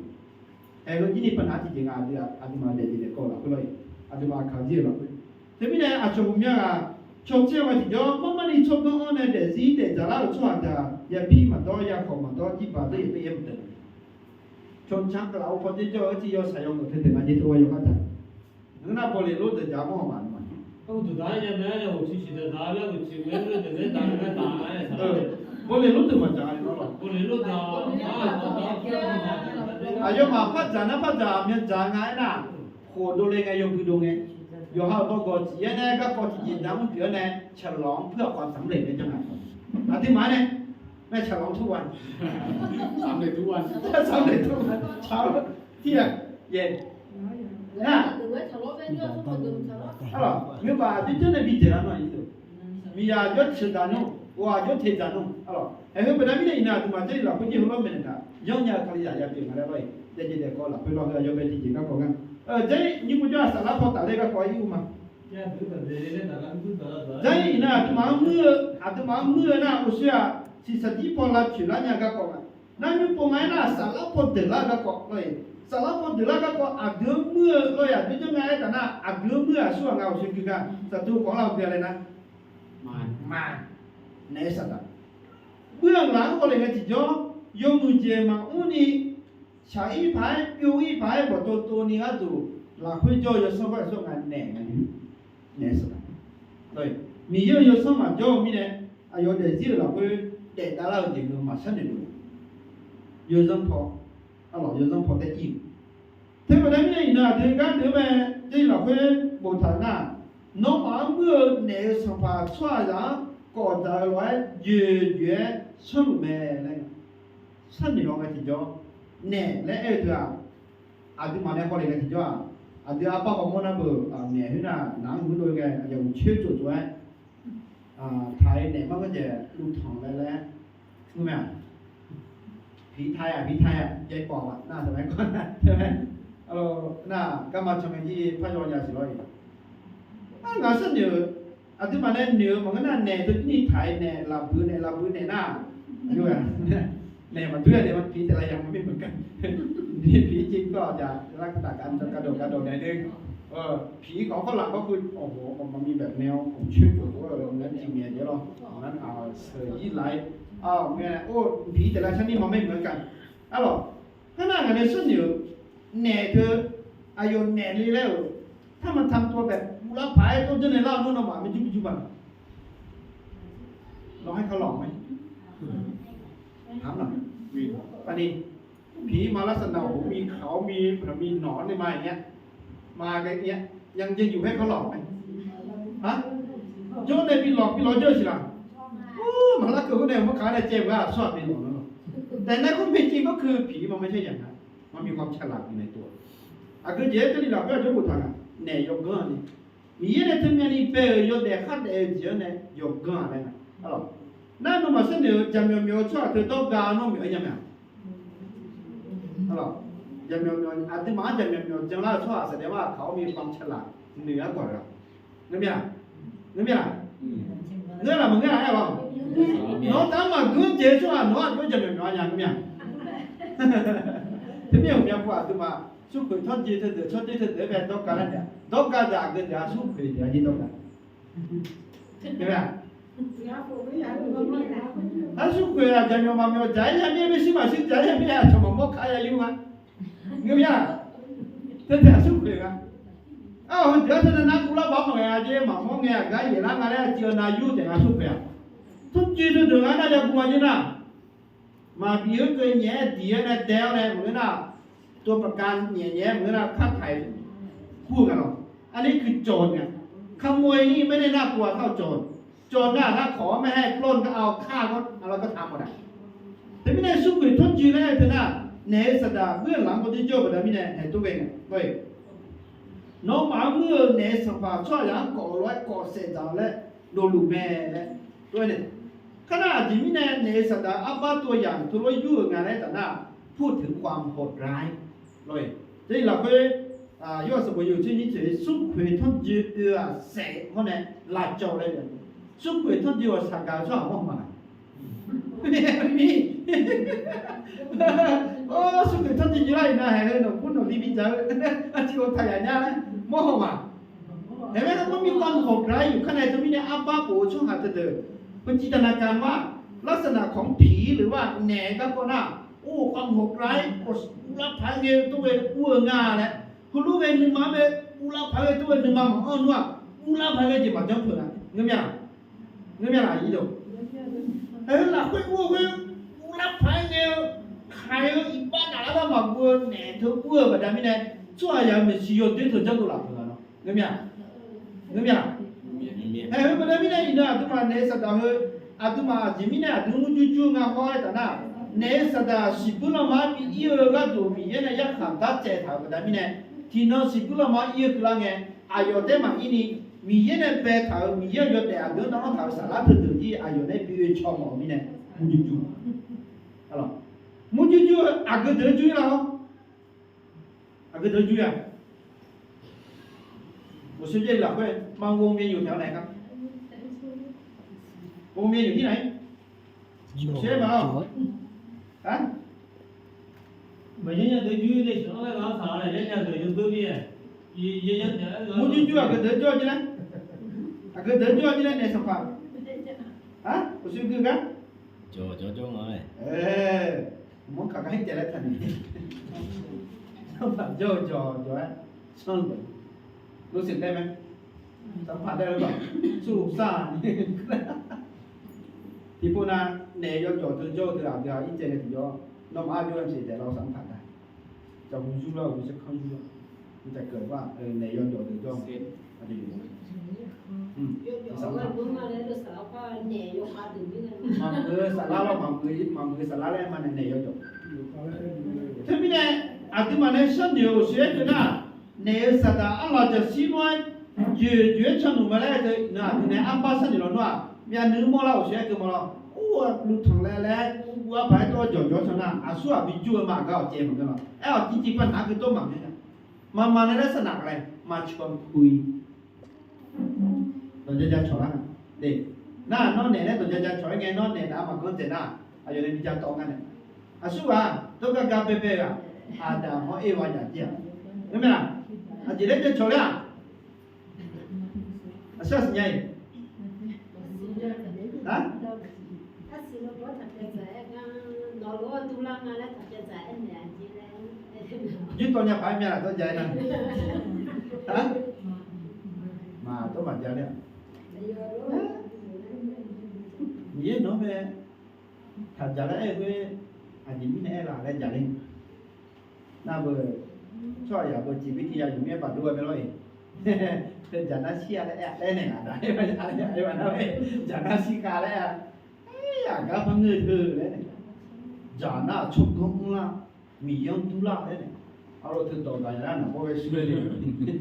Aerkhawf jir ni paqnav tiqjeq nga, aqdui, aqduimaf daef jeq daef kawv-eu lafkhoer lawr-iq, aqduimaf aqkaq jir-eu lafkhoer. Teumirnae aqcawq ghawqmya ghaq cawtser-eu ma tiqjawr, marmarni tsawrganr-anr nae daefzir daefdzaq lar-euq tsawrhaq deuq-aq, yapir maqdawr, yakhawf maqdawr, jirbaq dawr, yaqdaef yaer maqdawr. Cawqcanr kaqlaf-eu paw dzer jawr-eu arciv yawshaq yawngeur teu taeq ma jer tov-aer yawkhav taq. Ngeur nar bawleq lor deuq dzaq-a mawr-aq maqnmr-a. Bawleq lor deuq maqdzaq-a lawr. Aqyawfmaf par dzaq nar par dzaq myandzaq nga aernar, khof dovle ngae yawbui dov ngae, yawqha-euq bawgawq tiq yaer nae garkawv tiqjeq dzaq mr pyeuf-awr nae, caqlawq-anr puir-awq khawf tsanr le ngae janr nga. Aqduimaf nae, nae caqlawq-anr tur wa, tsanr le tur wa, tsanr le tur wa, caq-awr tir-a, yae. Arlawq, ngeur baq aqjox janr nae bi daeq lar nar-aq, miqyaq aqjox ceuq dzaq nmr, ghaq aqjox teq dzaq nmr. Arlawq, aer heu baqda mirnae iqnan aqduimaf Jarlif lafkhoer jir heulof-aer maeqnaeq taq, yanrnya-eu Kalizaq ya pyeuf nga laer lawr-iq, daef jeq daef kawv lafkhoer lawr, heu aqyawf bae tiqjeq garkawv ngar. Jarlif nymr murjawr-aq saflar paw tafler garkawv ir-eu ma. Jarlif iqnan aqduimaf-anr muir-eu, aqduimaf-anr muir-eu nar-aq, uqshoe-aq, shiqshaq jir paw lavcoeq lar nya garkawv nga. Nar nymr pov nga aernar-aq, saflar paw deuq lar garkawv lawr-iq, saflar paw deuq lar garkawv aqdui-anr muir-eu lawr-iq, aqjox janr nga aertaq nar, aqdui-anr muir-eu aqsurghaq nga uqshoe gui gar saqtu khawf-anr lavgui-a laer nar, ma, naeq-aer saqdaq. Muir-eu laf-anr hawle ngae tiqjawr, yawmuiq jeq maqmr ni, shaq-ir paq-aer, pyov-ir paq-aer, bawqtov tov ni gharduq, lafkhoer jawr-eu yawsanr bar-iq sawr nga naeq nga naeq-aer saqdaq. Miqyaer-euq yawsanr maqjawr-eu mirnae, aqyawf daefzir-euq lafkhoer daef davlar-eu jeq-anr maqsharnoeq luf-a. Yawzanr paw, arlawq yawzanr paw tae ir-euq. Teubaqda mirnae iqnan aqdui gar deuq-anr mae, Jarlif lafkhoer boftaq nar, nawmaf-anr muir-eu naeq-eu sanqpaq tsawrhaqzaq-anr kawf dzaq-eu lof-aer joeq joeq-aer sanrluf mae laer, sharnoeq-awr ngae tiqjawr, naeq laer aer-eu teu-aq, aqduimaf nae hawle ngae tiqjawr-aq, aqdui arbar hawmawr nar beu, naeq khoer nar naq-anr mur dov ngae aqyawf uqcoer tsoftsov-aer, taq-aer naeq mar ghanr jaeq luvtanq laer laer, mr mae-aq, piq taq-a piq taq-a, jaev pawf-aq nar taq mae kawr nar, nar garma can mae jir par yaw nya siq lawr-iq. Ar ngaq sharnoeq-euq, aqduimaf nae noeq-eu maqngeur nar naeq teu jir ni taq-aer naeq lafbui naeq lafbui naeq nar, naeq maqdur-a naeq ma piq taef la ya ma mir maqgar, ni piq jir kawr-aq ja lar taf gar dawq gar dawq naeq de. Piq-ir khawf-anr kawr laf kawr keuv, awq, awq, maqmiq baef nae-awr khawf coer pyeuf-eu lar tiq ngaeq jae lawr. Nar-aq sheuq-ir laf-aer, ar, ngae, or, piq-ir taef la sharni maqmaer maqgar. Arlawq, ngar nar ngaq nae sharnoeq-euq naeq teu, aqyawf naeq le laer-euq, ถ้ามันทำตัวแบบ uvlar paq-aer tawr janrnaeq lar-eu nawmaf maqjur maqjur baq. เราให้เขาหลอกไหม ถามหน่อย อันนี้ ผีมาลักษณะ หูมีเขา มี มีหนอนนี่มาอย่างเงี้ย มาอย่างเงี้ย ยังจะอยู่ให้เขาหลอกไหม ฮะ jawr nae bi lawq bi lawq jawr-eu siq laq. Maqlar keuv khoer nae maqkaq nae caev-eu ghaq aqsurghaq bi lawq nar lawq. แต่ในความเป็นจริงก็คือผีมันไม่ใช่อย่างนั้น มันมีความฉลาดอยู่ในตัว Aqgeu jeq-aer Jarlif lafkhoer aqjox boftaq nga, naeq yawganr-a ni, Miqyaer nae teumyanni bae-euq yawdaef khardaef-eu jeq-anr nae yawganr-aq laer nga. Nar nawmaf sharnoeq-eu jaqmyawf myawf-eu tsawrhaq teu dawrga nawr myawf-aer nya mae-aq. Jaqmyawf myawf, aqduimaf-anr jaqmyawf myawf janlar-eu tsawrhaq saqdaev-ar kaq-awr mir ความฉลาด noeq-aer gawq-a. Ngeur mir-a? Ngeur mir-a? Ngeur laf maqngeur-a aer-awq. Nawq-anr taf-anr maqgeur jeq-eu tsawrhaq nawq-anr aqjox jaqmyawf myawf nya ngeur mir-a? Teumir-euq myav pov aqduimaf smrkhoeq tsawrjeuq teudeuq tsawrjeuq teudeuq-aer bae dawrga lar naeq-a. Dawrga deuq aqgeu deuq-a smrkhoeq deuq-a jir dawrga. Arsmrkhoeq-aq jaqmyawf maqmyawf dzaq-aer ya mir-aer, maershuir maqshuir dzaq-aer ya mir-aer, aqcawq maqmawr kar ya yur nga. Ngeur mir-a? Teu taef aqsmrkhoeq nga. Ar, heudeuq-anr teu nar nar uvlar baq-anr maqngae-a jeq maqmawr ngae aqgar yaeqlar nga laer aqjeq-eu nav yur taef nga smrkhoeq-aq. Tsawrjeuq teudeuq nga nar ya guv nga jir nar. Maqbif-eu keuv nyaef-aer diq-aer nae dae-awr nae maqngeur nar, ตัวประกัน nyaef nyaef-aer maqngeur nar kar taq-iq. kur-eu nga lawq. อันนี้คือโจร ไง ขโมยนี่ไม่ได้น่ากลัวเท่าโจร โจร nar-aq nar kawq-awr maer haer plawr-eu gar-awr kar gar aqlawr gartaq mawf daq. Teumirnae smrkhoeq tanrjoe laer teu nar, naeq-eu saqdaq muir-eu lamq-anr bawrdir jawr-eu baqda mirnae haeq tov ghae nga. Nawmaf-anr muir-eu naeq-eu sanqpaq tsawrhaqzaq-anr kawf lof-aer kawf saef dzaq-eu laer dovluf mae laer tov-aer nae. Kar nar aqjeq mirnae naeq-eu saqdaq arbar tov yamq teulof yur-euq nga laer taf nar, พูดถึงความโหดร้าย lawr-eq. Teu-iq lafkhoer, yawsaq bawq yawtser nyir tsoeq smrkhoeq tanrjoe oe-aq saef hawr nae lavcawv laer, smrkhoeq tanrjoe-aq saqgaq-eu tsawrhaq mawr ma. Mir, smrkhoeq tanrjoe joe lar-iq nar haeq-eu nawq bur nawq bi bi dzaq-eu arciv-eu taq yaf nya laer mawr haw ma. Haeq-aer nar mawr mir ความโหดร้าย yuf kar nae teumirnae arbar bof-eu tsawrhaq teudeuq, พฤติกรรม nar-aq, ลักษณะของผี หรือว่า naeq-eu garkawv nar, or ความโหดร้าย uvlar paq-aer ngae tov ghae ur-eu nga laer, heulof ghae nuima-anr bae uvlar paq-aer ghae tov ghae nuima maqanr nmr-aq, uvlar paq-aer ghae jeq maqjanr peuq nga. Ngeur mya, ngeur mya laf-iq deuq. Aer, lafkhoer ur-eu khoer uvlar paq-aer ngae-eu kaq-eu iqbax naflar lar maqguv-eu naeq teu ur-eu baqda mirnae, tsawrhaqzaq-euq maeqshi yawdoer teu janrdov laf peuq nga lawr. Ngeur mya, ngeur mya. Aer, heu baqda mirnae iqnan aqduimaf naeq-eu saqdaq heu, aqduimaf aqjeq mirnae aqdui murjur jur nga hawr-aer taf nar, naeq-eu saqdaq siqbuir lanma-anr bi ir-eu gharduq Miqyaer nae yarkhaq dar tsaev taq-euq baqda mirnae, tiqnan siqbuir lanma-anr ir-eu keuvlar ngae, aqyawf taef maqir ni, Miqyaer nae baetaq-euq Miqyaer-euq yawdaef aqdui-anr nar-anr taq-euq saflar teudeuq jir aqyawf nae bi oe caw mawf-eu mirnae murjur jur. Murjur jur-eu aqgeu deuq-anr jur-ir lar-awr, aqgeu deuq-anr jur-ir-aq, 我随便 lafkhoer มันวงเวียนอยู่แถวไหนครับ วงเวียนอยู่ที่ไหน เชียงใหม่เหรอ ฮะ Murjur jur aqgeu deuq-anr jawr-ir laer, aqgeu deuq-anr jawr-ir laer naeq sanqpaq. ฮะ uqshoe gui gar, jawr jawr jawr nga. Mawrkaq gar-ir taef laer taqnoeq, sanqpaq jawr-eu jawq jawq-aer sanr-eu, lov siq taev mae. Sanqpaq taev-eu lawq, surluf sar-a ni. Tiqpov nav naeq-eu yawjawf teu jawr-eu teu aqdui-aq irtsaev nae tiqjawr, nawmaf arjawr-a jeq daef lar-eu sanqpaq taef, jaqhu yur lar-eu, sarkanr yur lar-eu, mqtav keuv lar-eu naeq yawjawf teu jawr-eu, aqdui yawjawf-a, maqmuiq-eu saflar lar maqmuiq-eu saflar laer ma naeq naeq yawjawf. Teumirnae aqduimaf nae sharnoeq-euq sheuq-aer teu nar, naeq-eu saqdaq arlawq jaqshir nar-aer joeqjoeq-aer canluf ma laer teu iqnan aqdui nae arbar sharnoeq lawnmr nar, myavnuiv mawrlar-euq sheuq-aer teu ma lawr. Ur-eu luvtanq laer laer ur-eu arpaq-aer tawr jawqjawq can nar, aqsurghaq bi jur-eu ma aqgar awqjeq maqngeur lawr. Aer, awqjeq tiqpav naq-aer keuv dawr maqngeur nya. Maqmaq nae laer sharnaq-a laer maqcawq-eu kui. Dawqja ja cawq lar nga. Nar nawr naeq laer dawqja ja cawq-aer ngae, nawr naeq naq-a maqganr dzaeq nar, aqyawf nae bi ja tawv nga nae. Aqsurghaq dawrgar gar baebae-aq, aqdaq hawr erwa jaq jir-aq, ngeur mae laq? Aqjeq laer ja cawq laer-aq, aqsur aqsiq nya-iq, jir tawv nya paq-aer mya laq dawr ja-aer nar. Maq dawr maq ja ler-aq, Miqyaer nawq-anr mae taq jaq laer aer-eu khoer, aqjeq mirnae aer laf laer jaq ler. Nar beu, tsawrhaqzaq beu jeqbir tiq ya yuf mir-aer baqdov-a mae lawr-iq. Teu jaq nar shir-a laer aer-a laer naeq-aq, aqda aer-a nar-aer, jaq nar shir khav laer-a, aqgar par ngeur-eu teu laer naeq, jaq nar-aq tsawrganr mrlar, Miqyaer-anr durlar laer naeq, arlawr teu dawq gaq ya nar naqbawr ghae shuir laer naeq,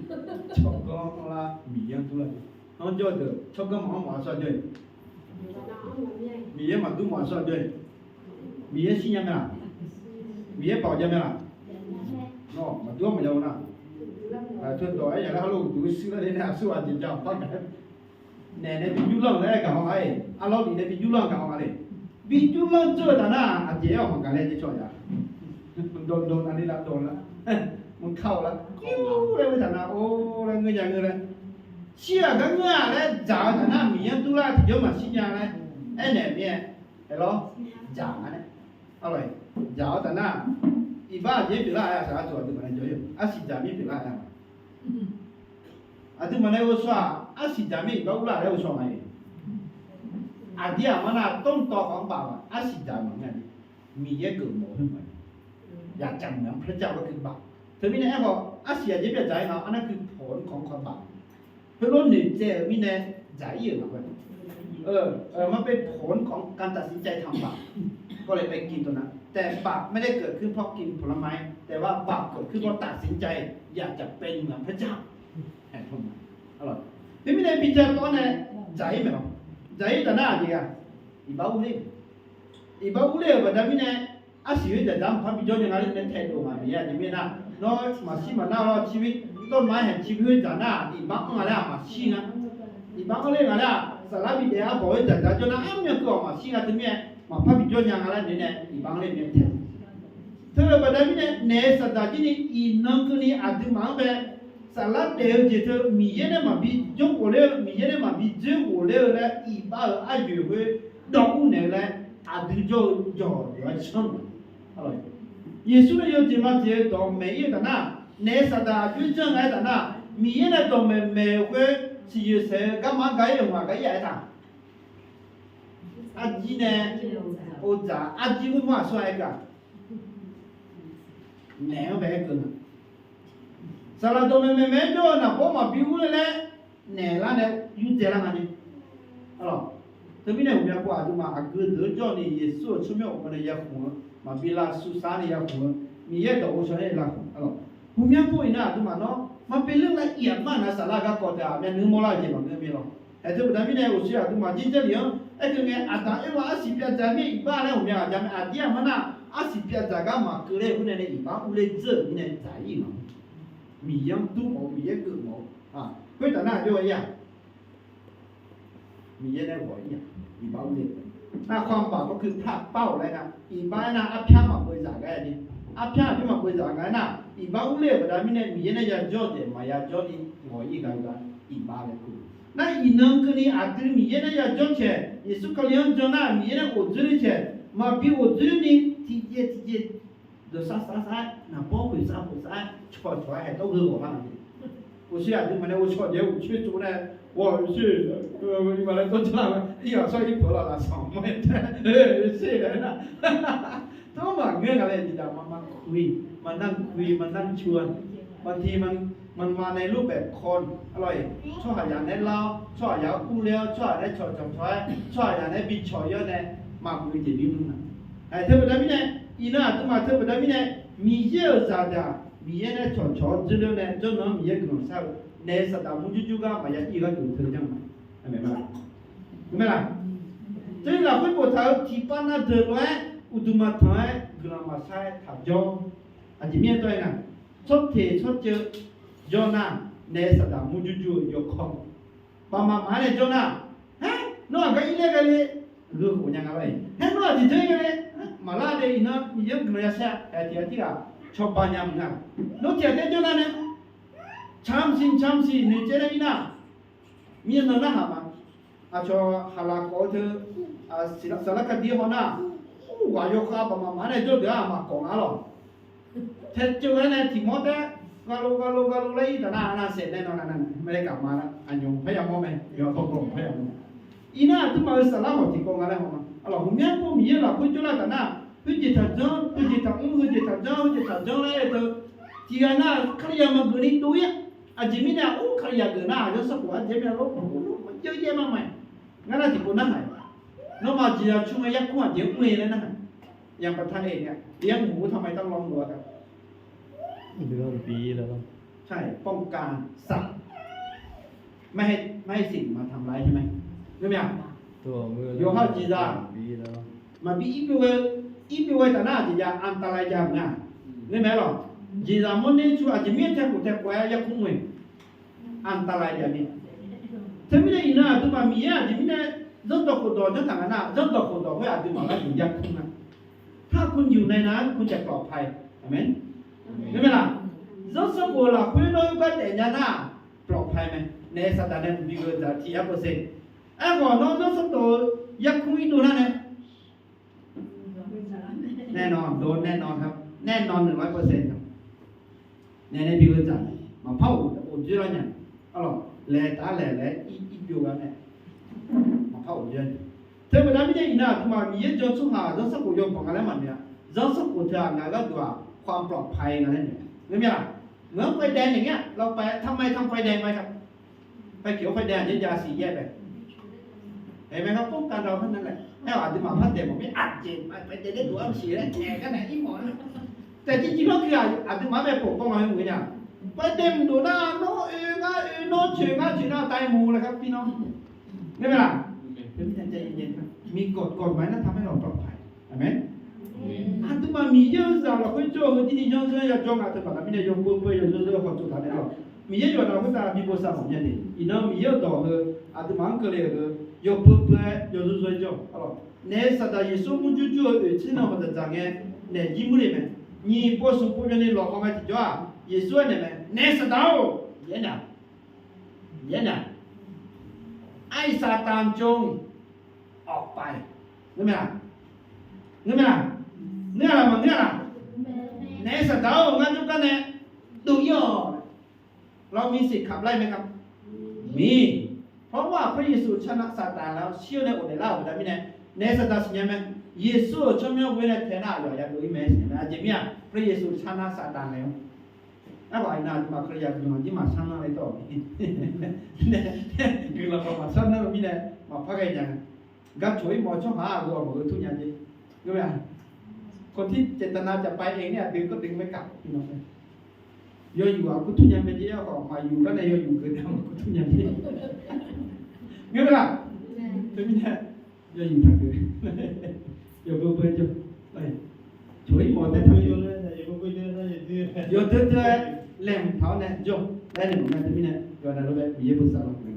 tsawrganr mrlar Miqyaer-anr durlar. Anr jawr-eu deuq tsawrganr maqanr mawf-a sawr jawr-iq, Miqyaer maqdur mawf-a sawr jawr-iq, Miqyaer shir nya mae-aq, Miqyaer baoq ja mae-aq, nawr maqdur-anr maqya-eu nar, teu dawq-aer ya lar arlawr uqduq-aer shuir laer nae aqsur ghaq jeq ja-awq par gaq-aer, naeq nae bi jur lanr-euq laer gaq haw-a-iq, arlawr bif nae bi jur lanr-eu gaq haw-a le. Bi jur lanr dzeur-eu taf nar aqjeq-aer-awq maqgaq laer jir cawq ya. Dawqdawq navni lavdawq lar, mq kar-awq lar, ir laer khoer taf nar or laer ngeur nya ngeur laer, shir-aq gar ngeur-a laer dzaq-eu taf nar Miqyaer-anr durlar tiqjawr maqshir nya laer aernaeq mir-aer, aerlawr, dzaq-a nae, arlawr-iq, dzaq-awr taf nar, iqbax aqjeq-aer pyeuflar-a saqlar tsoq aqduimaf nae jawr-ir-eu arsiq dzaq mir pyeuflar-a. Aqduimaf nae ghovshaw-aq arsiq dzaq mir iqbax urlar laer ghovshaw nga-iq. Aqdir aqma nar ต้นตอของบาป-aq arsiq dzaq maqngeur-a jeq. Miqyaer geufmawf-eu khoer maqngeur. อยากจะเหมือนพระเจ้าก็คือบาป Teumirnae aerkhawf, arsiq aqjeq byav dzaq-ir nga, arnar คือผลของความบาป heulof noeqtsaev-euq mirnae dzaq-ir-euq nga. มันเป็นผลของการตัดสินใจทำบาป ก็เลยไปกินตรงนั้น แต่บาปไม่ได้เกิดขึ้นเพราะกินผลไม้ แต่ว่าบาปเกิดขึ้นเพราะตัดสินใจอยากจะเป็นเหมือนพระเจ้า Teumirnae bijav tawv-awr nae dzaq-ir maeq-awq. Dzaq-ir taf nar aqjeq-aq, iqbax urler, iqbax urler-euq baqda mirnae, arsiq khoer dzaqdzaq maqpar bijawr nya nga laer nae taedov-eu maqbif-a. Aqjeq mirnae nar, nawr maqshir maqnar-awr ciqbir dawrma-aer haeq ciqbir khoer dzaq nar-aq, iqbax anr nga laer-aq maqshir nga. Iqbax anr ler nga laer-aq, saflar bidaef arbawq khoer dzaqdzaq jawr nar, armyan keuv-awq maqshir nga. Teumirnae maqpar bijawr nya nga laer nae iqbax anr ler-eu mirnae tae Teu-eu baqda mirnae naef-eu saqdaq jir ni iqnan keuvni aqduimaf-anr bae saflar daef-eu jeq teu Miqyaer nae maqbi jawr ghofler-eu, Miqyaer nae maqbi dzoer ghofler-eu laer iqbax-euq aryoeq khoer dawv ur naeq-eu laer aqdui jawr-eu jawq yawqha shanr-eu. Yeqsur nae yawjeq majeq-eu dawqmaeq ir-eu taf nar, naef-eu saqdaq aqjox-aer janr nga-aer taf nar, Miqyaer nae dawqmaeq maeq-euq khoer siqyoeq saeq-eu garma-anr ga ir-euq ma ga ir-aq aertaq. Arjir nae ov dzaq arjir khoermawr aqsur-a aer gaq. Naeq-anr bae-aer keuv nga. Saqlaq dawqmaeq maeqmaeq-aer jawr-eu naqbawr maqbi urler laer naeqlar nae yurdzae lar nga ni. Teumirnae ghawqmya pov aqduimaf aqgeu deuq-anr jawr ni Yeqsur-euq tsawrmyanr ghawqmya nae yakhmq-eu maqbi lavsur sar ni yakhmq-eu Miqyaer dawq ghovshaw nae lavkhmq-a lawq. Ghawqmya pov iqnan aqduimaf nawr maqbi ler lav iq aqmar aqnav saflar garkawv teu-aq myavnuiv mawrlar-eu jeq maqngeur mir lawq. Haeq teu baqda mirnae ghofshoe aqduimaf jir Jarlif-anr aerkeuv ngae, Aqdaq Erwa arsiq pyavdzaq mir iqbax laer ghawqmya ghaq ja mae. Aqdir aqmar nar arsiq pyavdzaq gar maqkeuv ler khoer nae nae iqbax urler dzeur-euq mirnae dzaq ir-euq ma. Miqyaer-anr dur mawf-eu, Miqyaer geuf mawf-eu. Khoertaf nar aqjox-aer ya Miqyaer nae ghawq ir-aq, iqbax urler. Nar ความบาปก็คือพลาดเป้า laer nga. Iqbax aernar arpyar maqbeu zaq gar-a ni. Arpyar aqjox maqbeu zaq gar aernar, iqbax urler-euq baqda mirnae Miqyaer nae yajawr-eu jeq maqya jawr ni ghawq ir gar-eu gar iqbax laer kur. Nar iqnan keuvni aqdui Miqyaer nae yajawr caeq, Yeqsur Kali-anr jan nar Miqyaer nae ghofdzoer ler caeq, maqbi ghofdzoer ni tiqjeq tiqjeq dawqsar sar sar-aer, naqbawr khoeq sar khoeq sar-aer, cawq cawq-aer haeq tawr gheu ghawq lar-a. Ghofshoe aqduimaf nae ghovshaw jeq-aer uqcoer tsov nae, ghawq-eu sher, iqbax laer dawr jar-a, ir ghaq shawr ir peuq-a laf lafsanq mawr-aer, sher laer nar, tawr maqngeur nga laer jeq-aq ma ma kuiq, maqnar kuiq, maqnar cu-a, maqtiq maqma nae lor baef kaw-a lawr-iq, tsawrhaqzaq nae lar-awr, tsawrhaqzaq-anr urler-awr, tsawrhaq nae cawq cawq cawq-aer, tsawrhaqzaq nae bi cawq ir-awr nae, maqmuiq jeq bi mr nga. Aq, teu baqda mirnae, iqnan aqduimaf teu baqda mirnae, Miqyaer-euq zaqdaq Miqyaer nae cawqcawq-awr dzoerler-awr nae jawrnan-anr Miqyaer guiqlanq shar-eu naef-eu saqdaq murjur jur gar maqya ir-eu gharduq teu janr-eu ma. Aqmeq ma laq? Teuir lafkhoer boftaq-eu tiqpav na deuq lof-aer uqduq maqtanq-aer guiqlanq maqshar-aer taqjawr. Aqjeq mirnae dawr-aer nga, tsawrteq tsawrceuv jawr nar, naef-eu saqdaq murjur jur-eu yawkawr baqmaq maqanr nae jawr nar, haer nawr aqgar ir laer ghae le, gheu khof nya nga lor-iq. Haer nawr aqjeq janr ir ghae le, maqlar de. Iqnan Miqyaer-anr guiqlanq yashar-a. Aer tiq ghaq tirghaq cawba nya mq nga. Nawr tiq ghaq taer jawr nar nae, camq siq camq siq noeqtsaev nae ir nar, mirnan narhaq ma. Aqcawq haqlaq kawf-eu teu, saqlar kaqdir haw nar, ghaq yawkhav baqmaq maqanr nae jawr deuq-aq maqkawf nga lawq. Taeceuv-aer nae tiq mawr taer, ghaq lo ghaq lo ghaq lo laer ir taf nar, arnav saef nae nan nav nav mae laer gaq ma nar, aqnymq par yamawr mae, yawqha bawgawq par yamawr. Iqnan aqduimaf-euq saflar hawq tiqkawv nga laer haw ma. Aqlawq, ghawqmyanr pov Miqyaer lafkhoer jawrlar taf nar, khoerjeq taqjanr, khoerjeq taqmr, khoerjeq taqjanr, khoerjeq taqjanr laer-eu teu, tiq ghaq nar Kalizaq maqgeuf ni dov-ir-a. Aqjeq mirnae aqur Kalizaq geuf nar, zanrsanrkhof arjeq myav lor, maqjav yaer ma ma-iq. Ngar nar tiqpov narhaq-iq, nawmaf jeqzaq cu ngae yarkmr aqjeq mr-eu laer narhaq. ยังประทานเองเนี่ย เลี้ยงหมูทำไมต้องล้อมรั้วครับ ป้องกันสัตว์ ไม่ให้ ไม่ให้สิ่งมาทำร้ายใช่ไหม ใช่ไหมอ่ะ yawqha-eu jeqzaq maqbi irbyov ghae, irbyov ghae taf nar aqjeq jav อันตราย jav-euq nga. Ngeurmae lawq, jeqzaq mawrner cu aqjeq mirnae taekhof taekhof-aer yarkmr-eu อันตราย jav mir. Teumirnae iqnan aqduimaf Miqyaer aqjeq mirnae zanrdawq khofdawq janr taq nga nar, zanrdawq khofdawq khoer aqduimaf gharduq yarkmr nga. ถ้าคุณอยู่ในนั้น คุณจะปลอดภัย Aqmeq. Ngeurmae laq? Zanrsanrkhof lafkhoer nawr-eu gar daef nya nar, ปลอดภัย mae. Naef saqdaq nae mqbi geudzaq tiq yar เปอร์เซ็นต์. Aerkhawf nawr zanrsanrkhof-eu yarkmr irdov nar nae แน่นอน โดนแน่นอนครับ แน่นอน หนึ่งร้อยเปอร์เซ็นต์ ครับ Naef nae bi geudzaq maqpar ghofdzoer lar nya. Arlawq, laeq taf laeq laer ir byov gar nae maqpar ghofdzoer nya. Teu baqda mirnae iqnan aqduimaf Miqyaer jan tsawrhaq zanrsanrkhof yawbanq nga laer maqnoeq-a. Zanrsanrkhof teu-aq ngaq gharduq-aq ความปลอดภัย nga laer noeq-a. Ngeur mir-a, เหมือนไฟแดงอย่างเงี้ย เราไป ทำไมทำไฟแดงไว้ครับ ไฟเขียวไฟแดง เดี๋ยวจะสี่แยกไป เห็นไหมครับ ป้องกันเราเท่านั้นแหละ ให้เaqduimaf par daeq mawf mir-a jeq, ไฟแดง dawq-anr siq laer aer gar nae ir mawf-a. Taef jir jir lawr keuv-aq, aqduimaf-anr bae pofkawv nga-eu ngeur nya. ไฟแดง mqdof nar, nawr oe ngar oe, nawr coeq ngar coeq nar, ตายหมู่ laer gar bir nawr. Ngeur mae laq? Miqkawq kawq maqaer nar, ทำให้เราปลอดภัย Aqmeq. Aqduimaf Miqyaer-euq zaq lafkhoer jawr-eu heu jir ni yanrzanr yajawr nga teubaqda mirnae yawbeu beu-aer yawzeur zeur-eu hawtsov taq nae lawq. Miqyaer yawqha-anr khoertav bi bosav mawf nya de. Iqnan Miqyaer-euq dawq heu aqduimaf-anr keuvle-euq heu yawbeu beu-aer yawzeur zeur-aer jawr-awq. Naef Saqdaq Yeqsur murjur jur-eu oeq tser nan hawq dzaqdzaq ngae, naef jir mur le mae. Nyiq pov smq pov byanni lawqhaw ngae tiqjawr-aq, Yeqsur aernaeq mae, Naef Saqdaq-or, yaer nya, yaer nya, ไอ้ซาตานจงออกไป Ngeur mae laq? Ngeur mae laq? Ngeur-a laq maqngeur-a laq? Naef Saqdaq-or, ngar jawrgar nae dov-ir-awq. Lawr, mirsiq kaq lar-ir mae ka? Mir. เพราะว่าพระเยซูชนะซาตานแล้ว shir-eu nae ghofdaef lar-euq baqda mirnae, naef Saqdaq siqnya mae. Yeqsur-euq tsawrmyanr ghoe nae tae nar, aqyawf yadov-ir mae siqnya mae. Aqjeq mir-aq, พระเยซูชนะซาตานแล้ว Arghaq iqnan aqduimaf Kalizaq guiqlanq jir maqsar nar le dawq. Guiqlanq khawf maqsar nar-eu mirnae maqpar ghae nya. Gar coq-ir mawf-eu tsawrhaq-aq, aqgeu-awq maqgeu tur nya jeq. Ngeur mae-a? คนที่เจตนาจะไปเองเนี่ย ดึงก็ดึงไม่กลับ Yawzuf-aq kur tur nya mae jeq, aerkhawf maqyuf gar nae yawzuf geuf nae maqkur tur nya jeq. Ngeur mae laq? Teumirnae yawzuf taqgeuf. Yawbeu beu-aer jawr. Coq-ir mawf-eu tae taq-eu yawdui dui-aer laeqhmq taq-awr nae jawr laer nae maqngeur teumirnae yawqha navluf mae Miqyaer bosav lawq.